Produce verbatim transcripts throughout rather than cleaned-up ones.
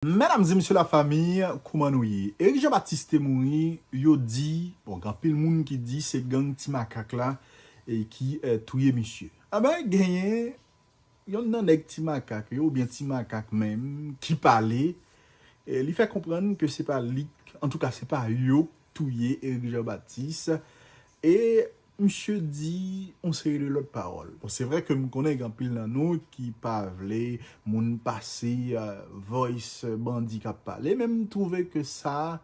Medam e mesye lafanmi, kouman nou ye? Eric Jean Baptiste te mouri, yo di, bon, gen anpil moun ki di se gang Ti Makak la e ki eh, touye misye. Anben, genyen yon nan nèg Ti Makak yo, oubyen Ti Makak menm, ki pale, e li fè konprann ke se pa li, antouka, se pa yo k touye Eric Jean Baptiste. E misye di yon seri de lòt pawòl. Bon, se vre ke m konnen gen anpil nan nou ki pa vle moun pase eh, voice bandi k ap pale, men m twouve ke sa,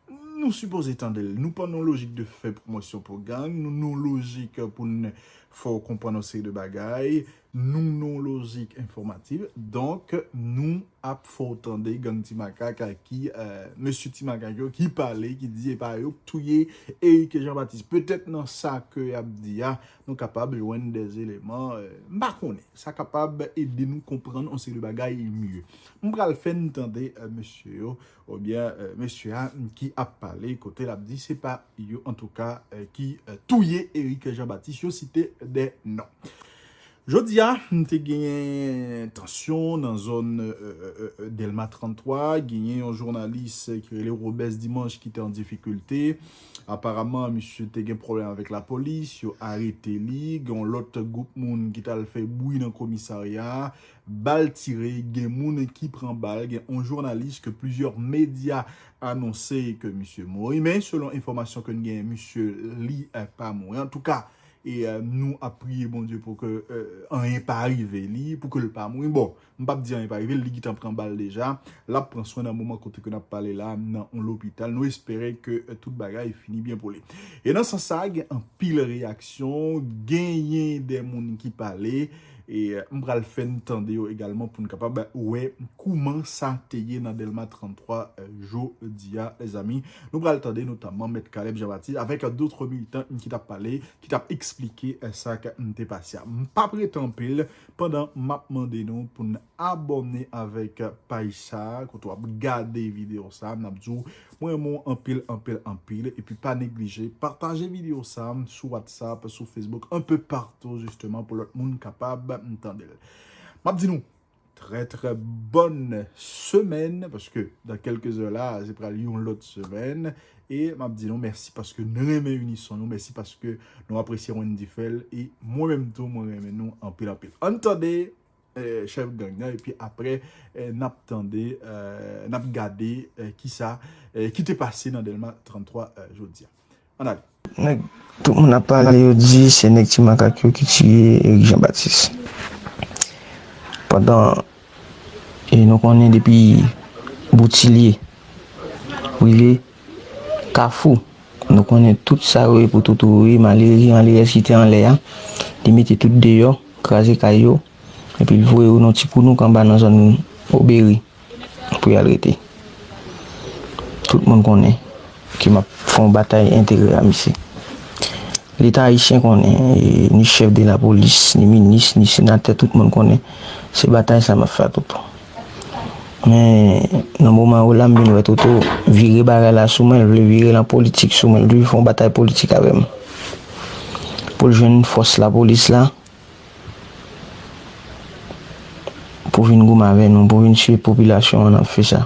nou sipoze tande l. Nou pa nan lojik de fè pwomosyon pou gang, nou nan lojik pou n fè w konprann yon seri de bagay, nou nan lojik enfòmatif. Donk, nou ap fè w tande gang Ti Makak ki, eh, mesye Ti Makak yo ki pale, ki di e pa yo k touye Eric Jean Baptiste. Petèt nan sa ke y ap di a, nou kapab jwenn de eleman, eh, m pa konnen. Sa kapab ede nou konprann yon seri de bagay mye. M pral fè n tande eh, mesye yo, oubyen eh, mesye a ki ap pale, kote l ap di se pa yo, antouka, eh, ki eh, touye Eric Jean Baptiste, yo site de non. Jodi a, m te genyen tansyon nan zòn eh, eh, eh, Dèlma trannntwa, genyen yon jounalis ki rele Robes Dimanche ki te an difikilte. Aparaman, misye te gen pwoblèm avèk lapolis, yo arete li, gen yon lòt gwoup moun ki t al fè bri nan komisarya a, bal tire, gen moun ki pran bal, gen yon jounalis ke plizyè medya anonse ke misye mouri, men selon enfòmasyon ke n genyen, misye li eh, pa mouri. Antouka, e eh, nou ap priye Bondye pou ke eh, anyen pa rive li, pou ke l pa mouri. Bon, m p ap di anyen pa rive l, li gentan pran bal deja. L ap pran swen nan moman kote ke n ap pale la, nan yon lopital. Nou espere ke eh, tout bagay fini byen pou li. E nan sans sa, gen anpil reyaksyon, genyen de moun ki pale, e eh, m pral fè n tande yo egalman pou n kapab wè kouman sa te ye nan Dèlma trannntwa eh, jodi a, lèzanmi. Nou pral tande notamman Mèt Caleb Jean Baptiste avèk eh, dòt militan ki t ap pale, ki t ap eksplike eh, sa k te pase a. M p ap rete anpil pandan m ap mande nou pou n abòne avèk paj sa a, kote w ap gade videyo sa a, n ap di w, mwen renmen w anpil, anpil, anpil, epi pa neglije pataje videyo sa a sou WhatsApp, sou Facebook, un peu partout, justement, pou lòt moun kapab tande l. M ap di nou, très, très bonne semaine, paske dans quelques heures la, se pral yon lòt semèn, e m ap di nou mèsi paske nou renmen inison nou, mèsi paske nou apresye Wendy Fèl, e mwen menm tou, mwen renmen nou anpil, anpil. Ann tande eh, chèf gang nan, epi apre, eh, n ap tande, eh, n ap gade eh, kisa eh, ki te pase nan Dèlma trannntwa eh, jodi a. Ann ale. Nèg, tout moun ap pale, yo di se nèg Ti Makak yo ki tiye Eric Jean Baptiste. Pandan e nou konnen depi Boutilye rive Kafou, nou konnen tout sa yo ye pou toutou yo ye, malere anlè ki te anlè a, li mete tout deyò, kraze kay yo, epi l voye yo nan ti kounouk anba nan zòn Oberi pou y al rete. Tout moun konnen ke m ap fè yon batay enterè a misye. Leta ayisyen konnen, e, ni chèf de lapolis, ni minis, ni senatè, tout moun konnen se batay sa m ap fè a toutan. Men, nan moman yo la, m vin wè Toto vire bagay la sou mwen, l vle vire l an politik sou mwen, l vle fè yon batay politik avè m. Pou l jwenn fòs lapolis la, pou vin goumen avè nou, pou vin tiye popilasyon an, n ap fè sa.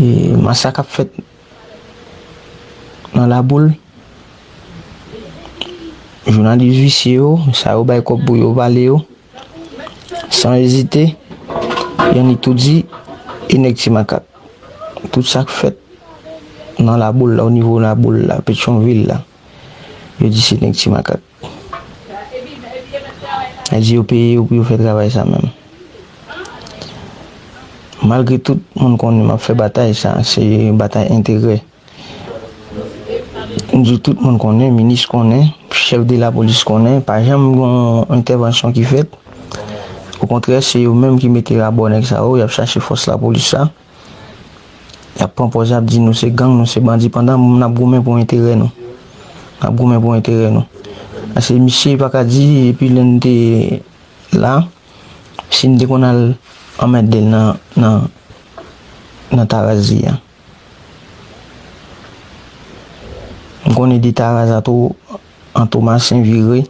E masak ap fèt nan Laboul. Jounalis visye yo, sa yo bay kòb pou yo pale yo, san ezite, y annik tou di, e nèg Ti Makak. Tout sa k fèt nan Laboul la, o nivo Laboul la, Petyonvil la, yo di se nèg Ti Makak. Yo di yo peye yo pou yo fè travay sa menm. Malgre tout moun konnen m ap fè batay sa, se batay enterè. M di tout moun konnen, minis konnen, chèf de lapolis konnen, pa janm gen yon entèvansyon ki fèt. Okontrè, se yo menm ki mete rabò nèg sa yo, y ap chache fòs lapolis la. Y ap pran pòz, y ap di nou se gang, nou se bandi, pandan n ap goumen pou enterè nou. N ap goumen pou enterè nou. Paske misye pa ka di, epi lè n te la, si n te konn al anmède l nan, nan, nan Taraz li a. M konnen de Taraz a tou, an Tomasen vire,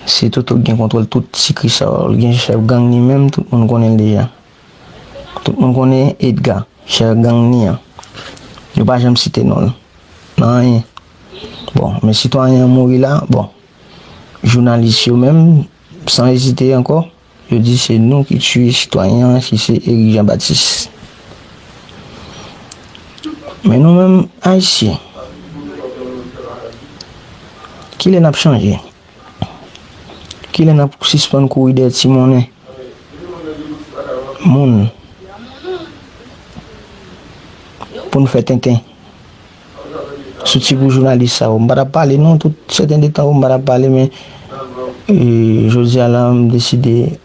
Se Toto k gen kontwòl tout sikri sa yo. L gen chèf gang li menm, tout moun konnen l deja. Tout moun konnen Edga, chèf gang li an. Yo pa janm site non l nan anyen. Bon, men sitwayen an mouri la, bon. Jounalis yo menm, san ezite ankò, yo di se nou ki tiye sitwayen an, ki se Eric Jean Baptiste. Men nou menm, Ayisyen, kilè n ap chanje? Kilè n ap sispann kouri dèyè ti monnen moun pou n fè tenten? Soti pou jounalis sa yo. M pa t ap pale non, tout sèten de tan yo, m pa t ap pale, men, e, jodi a la, m deside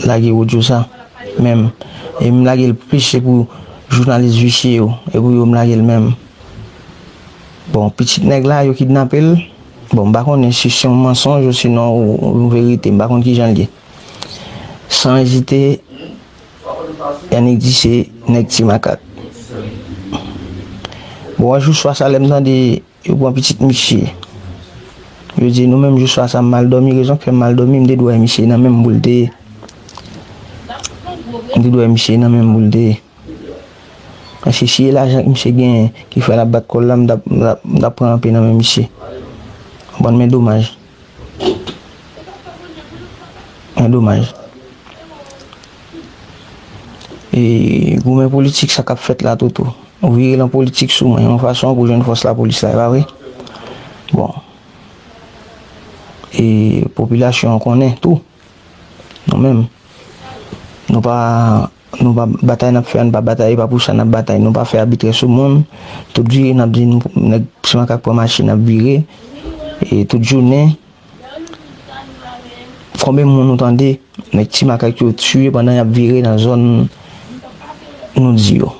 lage odyo sa menm. E m lage l plis, se pou jounalis visye yo, e pou yo m lage l menm. Bon, pitit nèg la, yo kidnape l. Bon, m pa konnen si se yon mansonj ou sinon yon, yon verite, m pa konn kijan l ye. San ezite, Yannick di se nèg Ti Makak. Bon, wè, jou swa sa, lè m tande yo pran pitit misye, yo di nou menm, jou swa sa, m mal dòmi, rezon k fè m mal dòmi, m te dwe wè misye nan men m pou l te ye. M te dwe wè misye nan men m pou l te ye. Paske si e lajan ke misye genyen ki fè l ap bat kò l la, m t ap, m t ap, m t ap pran anpe nan men misye. Konprann, men domaj. Men domaj. E goumen politik sa k ap fèt la, Toto. Ou vire lan politik sou mwen, yon fason pou jwenn fòs lapolis la, e pa vre? Bon. E popilasyon an konnen tou. Nou menm, nou pa, nou pa, batay n ap fè a, nou pa batay, e pa pou sa n ap batay. Nou pa fè abitrè sou moun. Tout vire n ap di nou, nèg Ti Makak pran machin, n ap vire. E tout jounen, konbyen moun ou tande nèg Ti Makak yo tiye pandan y ap vire nan zòn nou di yo?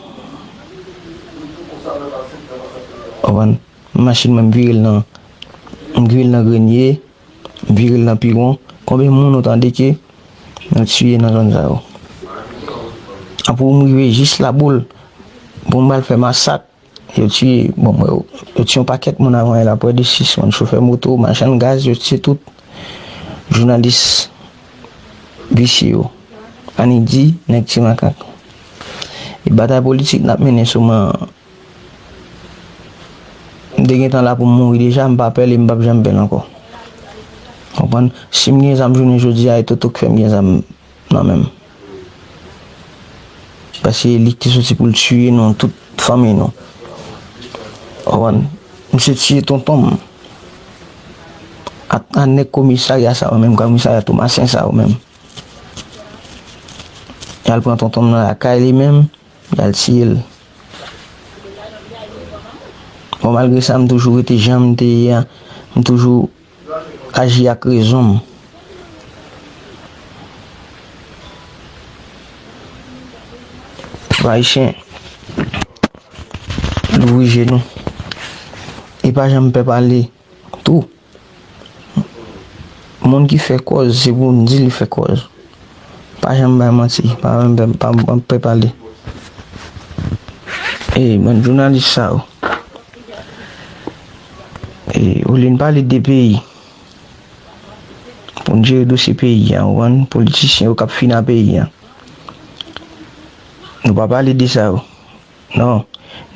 Konprann? Machin mwen, m vire l nan, m vire l nan Grenye, m vire l nan Piwon. Konbyen moun ou tande ke nou tiye nan zòn sa yo? Apre m rive jis Laboul, pou m al fè masak, yo tiye, bon, mwen, yo, yo tiye yon pakèt moun avan yè la, prè de sis moun, chofè moto, machann gaz, yo tiye tout jounalis visye yo. Annik di, nèg Ti Makak. E batay politik n ap mennen sou mwen an. M te gentan la pou m mouri deja, m pa pè l e m p ap janm pè l ankò. Konprann? Si m gen zam jounen jodi a, e Toto k fè m gen zam nan men m. Paske li ki te soti pou l tiye nou, tout fanmi nou. Konprann? Misye tiye tonton m. A, a nèg komisarya sa yo menm, komisarya Tomasen sa yo menm. Y al pran tonton m nan lakay li menm. Y al tiye l. Bon, malgre sa, m toujou rete jan m te ye a. M toujou aji ak rezon m. Pèp ayisyen, louvri je nou. E pa janm pè pale tou. Moun ki fè kòz, se pou n di li fè kòz. Pa janm bay manti, pa janm, pa, pa pè pale. E, bann jounalis sa yo. E, olye n pale de peyi, pou n jere dosye peyi a, ou konprann? Politisyen yo k ap fini a peyi a. Nou pa pale de sa yo. Non.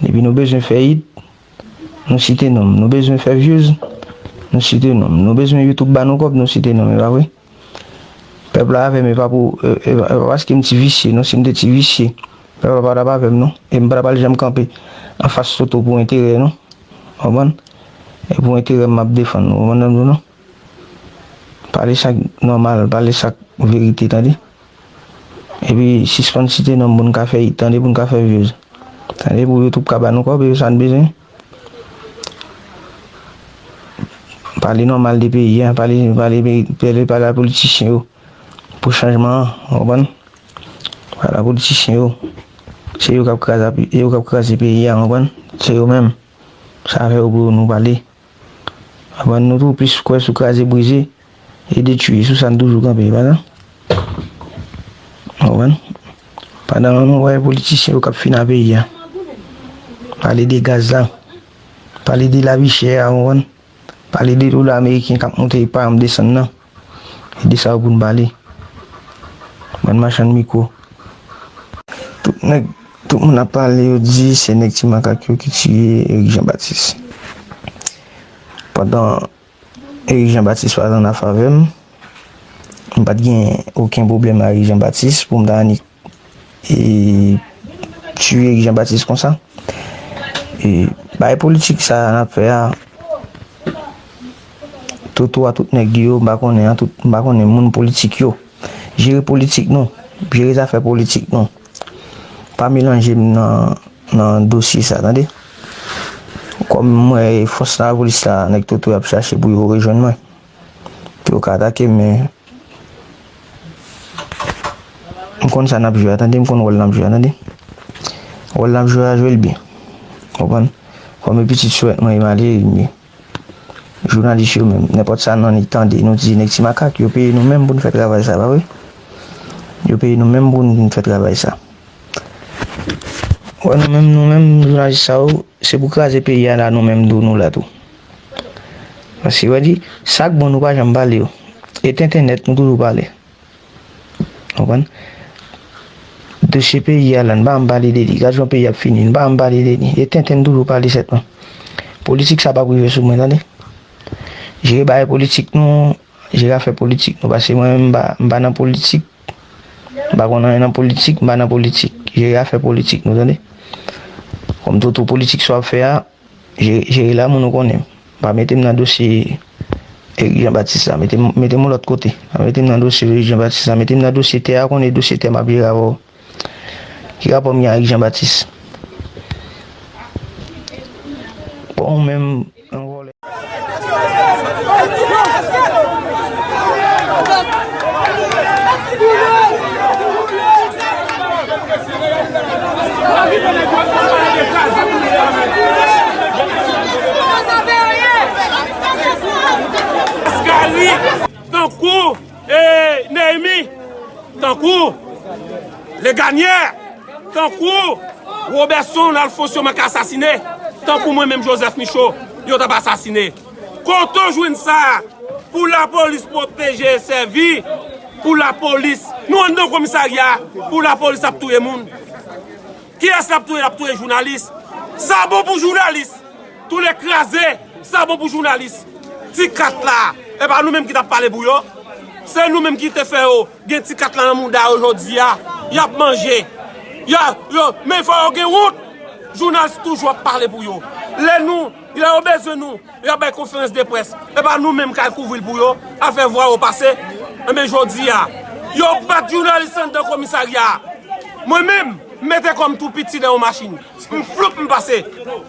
Depi nou bezwen fè it, nou site non m. Nou bezwen fè views, nou site non m. Nou bezwen YouTube ba nou kòb, nou site non m, e pa vre? Pèp la avè m, e pa pou, e, e, e pa paske m ti visye, non, si m te ti visye, pèp la pa t ap avè m, non. E m pa t ap al janm kanpe anfas Toto pou enterè, non. Konprann? E pou enterè m, m ap defann, ou konprann sa m di w, non? Pale sa k nòmal, pale sa k verite, tande? Epi sispann site non m pou n ka fè it, tande, pou n ka fè views. Tande, pou YouTube ka ba nou kòb, e sa n bezwen. Pale nòmal de peyi a, pale, pale, pale, pale a politisyen yo pou chanjman an, w konprann? Pale a politisyen yo. Se yo k ap kraze, yo k ap kraze peyi a, w konprann? Se yo menm. Sa fè yo pou nou pale. Aprann nou tou plis kwè sou kraze brize e detwi. Sou sa n toujou kanpe, pa sa? Konprann? Pandan nou wè politisyen yo k ap fini a peyi a, pale de gaz la, pale de lavi chè a, konprann? Pale de dola ameriken k ap monte e pa janm desann nan. E de sa yo pou n pale. Bann machann mikwo. Tout nèg, tout moun ap pale, yo di se nèg Ti Makak yo ki tiye Eric Jean Baptiste. Pandan Eric Jean Baptiste pa t annafè avè m, m pa t gen okenn pwoblèm ak Eric Jean Baptiste pou m ta annik e, tiye Eric Jean Baptiste konsa. E, bagay politik sa a n ap fè a, Toto a tout nèg li yo, m pa konnen an tout, m pa konnen moun politik yo. Jere politik nou, jere zafè politik nou. Pa melanje m nan, nan dosye sa, tande. Kòm m wè fòs lapolis la, nèg Toto y ap chache pou yo rejwenn mwen. Pou yo ka atake m, men M konn sa n ap jwe a, tande, m konn wòl n ap jwe a, tande. Wòl n ap jwe a, jwe l byen. Konprann? Kòm e pitit sou tèt mwen, e malere m ye. Jounalis yo menm, nenpòt sa n annik tande, nou di nèg Ti Makak, yo peye nou menm pou n fè travay sa, pa vre? Yo peye nou menm pou n fè travay sa. Wè, nou menm, nou menm, jounalis sa yo, se pou kraze peyi a la, nou menm, tou, nou la tou. Paske, wè, di, sa k bon, nou pa janm pale yo. E tenten nèt, nou toujou pale. Konprann? Dosye peyi a la, n pa janm pale de li. Gad jan peyi ap fini, n pa janm pale de li. E tenten n toujou pale sètman. Politik sa p ap rive sou mwen, tande. Jere bagay politik nou, jere afè politik nou, paske mwen menm m pa, m pa nan politik. M pa konn anyen nan politik, m pa nan politik. Jere afè politik nou, tande. Kòm Toto politik sa w ap fè a, Jere, jere la moun ou konnen. Pa mete m nan dosye Eric Jean Baptiste la. Mete m, mete m yon lòt kote. Pa mete m nan dosye Eric Jean Baptiste la. Mete m nan dosye tè a, konnen dosye tè m ap jere avè w. Ki rapò m gen ak Eric Jean Baptiste? Bon, ou menm, yon vòlè. Gary, tankou, e, Neymi, tankou, Leganyè, tankou, Roberson Alfonso manke asasine, tankou mwen menm Joseph Michaud, yo t ap asasine. Kote w jwenn sa? Pou lapolis pwoteje e sèvi, pou lapolis. Nou anndan komisarya, pou lapolis ap touye moun. Kiyès l ap touye? L ap touye jounalis. Sa bon pou jounalis. Tou le kraze, sa bon pou jounalis. Ti kat la, e pa nou menm ki t ap pale pou yo. Se nou menm ki te fè yo gen ti kat la nan mouda yo jodi a. Y ap manje. Yo, yo, men fò yo gen wont. Jounalis toujou ap pale pou yo. Lè nou, lè yo bezwen nou, y ap bay konferans de près. E pa nou menm k al kouvri l pou yo, al fè vwa yo pase. Enben, jodi a, yo bat jounalis anndan komisarya a. Mwen menm, m mete kò m tou piti nan yon machin. M floup, m pase.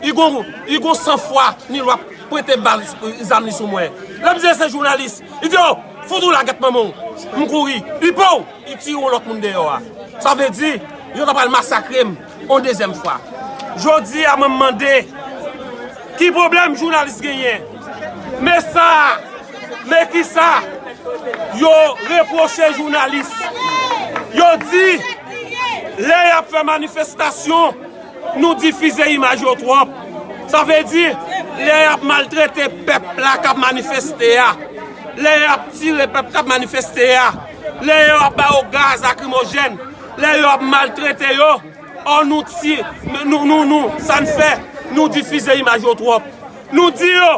Li gon, li gon san fwa, ni lwa prete bal, zam li sou mwen. Lè m di se jounalis, li di, "O, fout ou la gèt manman w." M kouri. Li po w, li tire yon lòt moun deyò a. Sa vle di, yo ta pral masakre m yon dezyèm fwa. Jodi a, mwen m mande, ki pwoblèm jounalis genyen? Men sa, men kisa yo repwoche jounalis? Yo di, lè y ap fè manifestasyon, nou difize imaj yo twòp. Sa vle di, lè y ap maltrete pèp la k ap manifeste a, lè y ap tire pèp k ap manifeste a, lè yo ap ba yo gaz lakrimojèn, lè yo ap maltrete yo, ò, nou ti, nou, nou, nou, sa n fè, nou difize imaj yo twòp. Nou di yo,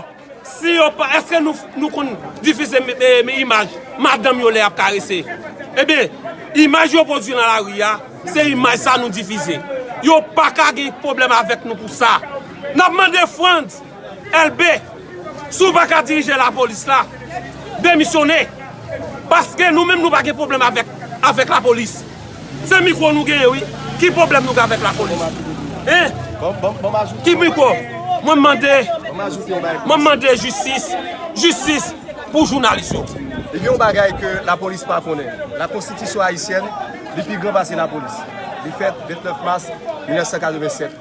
si yo pa, èske nou, nou konn difize mi-, mi-, mi-, imaj madanm yo lè y ap karese? Ebyen, imaj yo pwodui nan lari a, se imaj sa nou difize. Yo pa ka gen pwoblèm avèk nou pou sa. N ap mande Frantz Elbé, si w pa ka dirije lapolis la, demisyone. Paske nou menm nou pa gen pwoblèm avèk, avèk lapolis. Se mikwo nou genyen, wi. Ki pwoblèm nou gen avèk lapolis? Hein? Ki mikwo? Mwen mande, mwen mande jistis, jistis pou jounalis yo. Li gen yon bagay ke lapolis pa konnen. La konstitisyon ayisyèn, li pi gran pase lapolis. Li fèt vennèf mas mil nèf san katrevennsèt.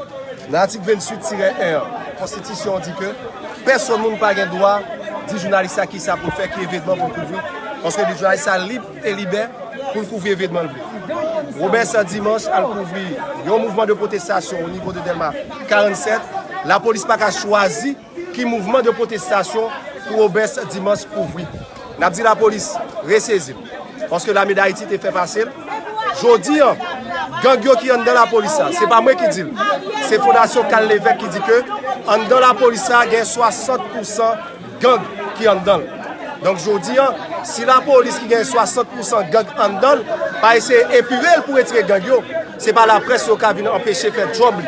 Nan atik venntuit tirè en an, konstitisyon an di ke pèsonn moun pa gen dwa di jounalis la kisa pou l fè, ki evenman pou l kouvri, paske jounalis la lib e libè pou l kouvri evenman l vle. Roberson Dimanche al kouvri yon mouvman de pwotestasyon o nivo de Dèlma karannsèt, lapolis pa ka chwazi ki mouvman de pwotestasyon pou Roberson Dimanche kouvri. N ap di lapolis, resezi l. Paske Lame Dayiti te fè pase l. Jodi a, gang yo ki anndan lapolis sa, se pa mwen ki di l. Se Fondasyon Carl Lévesque ki di ke anndan lapolis sa gen swasant pousan gang ki anndan l. Donk jodi a, si lapolis ki gen swasant pousan gang anndan l, pa eseye epire l pou retire gang yo, se pa laprès yo ka vin anpeche fè djòb li.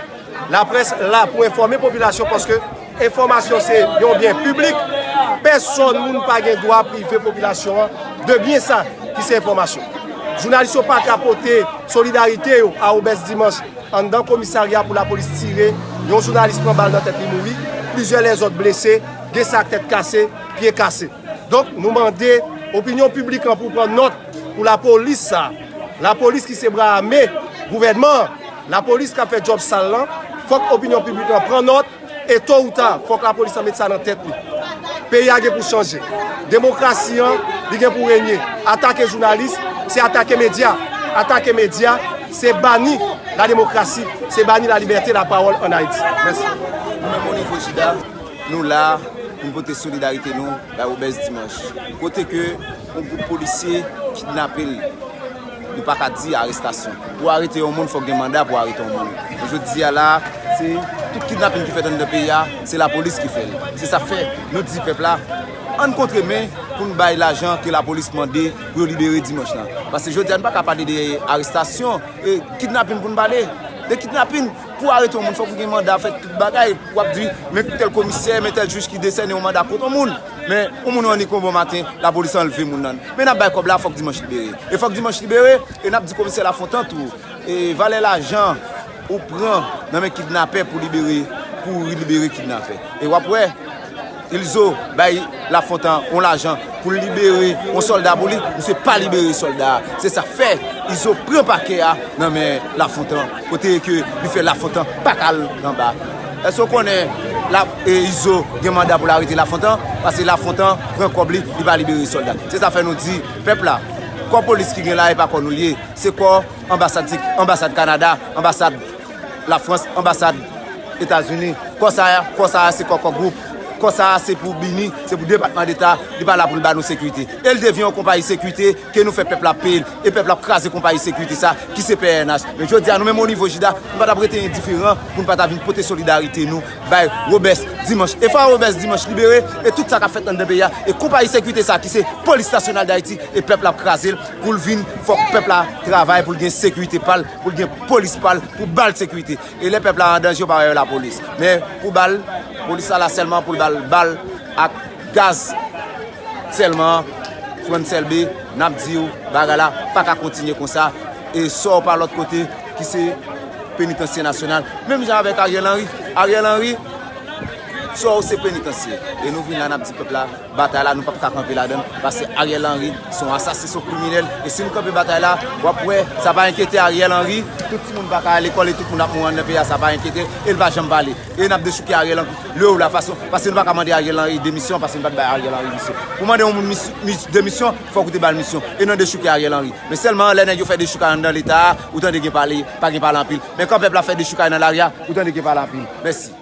Laprès la pou enfòme popilasyon paske enfòmasyon se yon byen piblik. Pèsòn moun pa gen dwa prive popilasyon an de byen sa ki se enfòmasyon. Jounalis yo pa ka pote solidarite yo a Robès Dimanche anndan komisarya pou lapolis tire, yon jounalis pran bal nan tèt li mouri, plizyè lèzòt blese, gen sa ak tèt kase, pye kase. Donk nou mande opinyon piblik lan pou pran nòt pou lapolis sa. Lapolis ki se bra ame gouvènman an, lapolis k ap fè djòb sal lan, fòk opinyon piblik lan pran nòt e to ou ta fòk lapolis lan met sa nan tèt li. Peyi a gen pou chanje. Demokrasi an, li gen pou renye. Atake jounalis, se atake medya. Atake medya, se bani la demokrasi, se bani la libète la pawòl ann Ayiti. Mèsi. Nou menm o nivo JIDA, nou la pou n pote solidarite nou bay Robès Dimanche. Kote ke yon gwoup polisye kidnape l, nou pa ka di arestasyon. Pou arete yon moun, fòk gen manda pou arete yon moun. Men jodi a la, se tout kidnapin ki fèt anndan peyi a, se lapolis ki fè l. Se sa k fè nou di pèp la, ann kontre men pou n bay lajan ke lapolis mande pou yo libere Dimanche lan. Paske jodi a, nou pa ka pale de arestasyon, e kidnapin pou n pale. De kidnapin, pou arete yon moun, fòk ou gen manda, fè tout bagay. W ap di, men tèl komisè, men tèl jij ki desène yon manda kont yon moun. Men, yon moun ou annik yon bon maten, lapolis anlve moun nan. Men n ap bay kòb la, fòk Dimanche libere. E fòk Dimanche libere, e n ap di komisè Lafontan tou. E valè lajan ou pran nan men kidnapè pou libere, pou libere kidnapè. E w ap wè, Ilzo bay Lafontan yon lajan pou l libere yon sòlda pou li, misye pa libere sòlda a. Se sa k fè Ilzo pran pakè a nan men Lafontan, kote ke li fè Lafontan pa ka al anba. Èske w konnen la, e, Ilzo gen manda pou l arete Lafontan? Paske Lafontan pran kòb li, li pa libere sòlda. Se sa fè nou di pèp la, kò polis ki gen la, e pa kò nou l ye. Se kò anbasad, anbasad Kanada, anbasad Lafrans, anbasad Etazini. Kò sa a, kò sa a se kò kò gwoup. Kò sa a se pou BINUH, se pou Depatman Deta, li pa la pou l ba nou sekirite. E l devyen yon konpayi sekirite ke nou fè pèp la peye l. E pèp la ap kraze konpayi sekirite sa ki se P N H. Men jodi a, nou menm o nivo JIDA, nou pa t ap rete endiferan pou n pa ta vin pote solidarite nou bay Robès Dimanche. E fò Robès Dimanche libere, e tout sa k ap fèt anndan peyi a, e konpayi sekirite sa ki se Polis Nasyonal Dayiti, e pèp la ap kraze l pou l vin, fòk pèp la travay pou l gen sekirite pa l, pou l gen polis pa l, pou ba l sekirite. E lè pèp la an danje, yo pa wè lapolis. Men pou ba l, polis la la sèlman pou l ba l bal ak gaz sèlman. Frantz Elbé, n ap di w, bagay la pa ka kontinye konsa. E sò w pa lòt kote ki se Penitansye Nasyonal. Menm jan avèk Ariel Henry. Ariel Henry, sò w se penitansye. E nou vin la, n ap di pèp la, batay la, nou p ap ka kanpe ladan l, paske Ariel Henry se yon asasen, se yon kriminèl. E si nou kanpe batay la, w ap wè, sa pa enkyete Ariel Henry, tout timoun pa ka al lekòl e tout moun ap mouri anndan peyi a, sa pa enkyete l, e l pa janm pale. E n ap dechouke Ariel Henry lè ou la fason, paske nou pa ka mande Ariel Henry demisyon, paske nou pa t bay Ariel Henry misyon. Pou mande yon moun mis-, mis-, demisyon, fòk ou te ba l misyon, e nan dechouke Ariel Henry. Men sèlman lè nèg yo fè dechoukay anndan Leta a, ou tande gen pale, pa gen pale anpil. Men kan pèp la fè dechoukay nan lari a, ou tande gen pale anpil. Mèsi.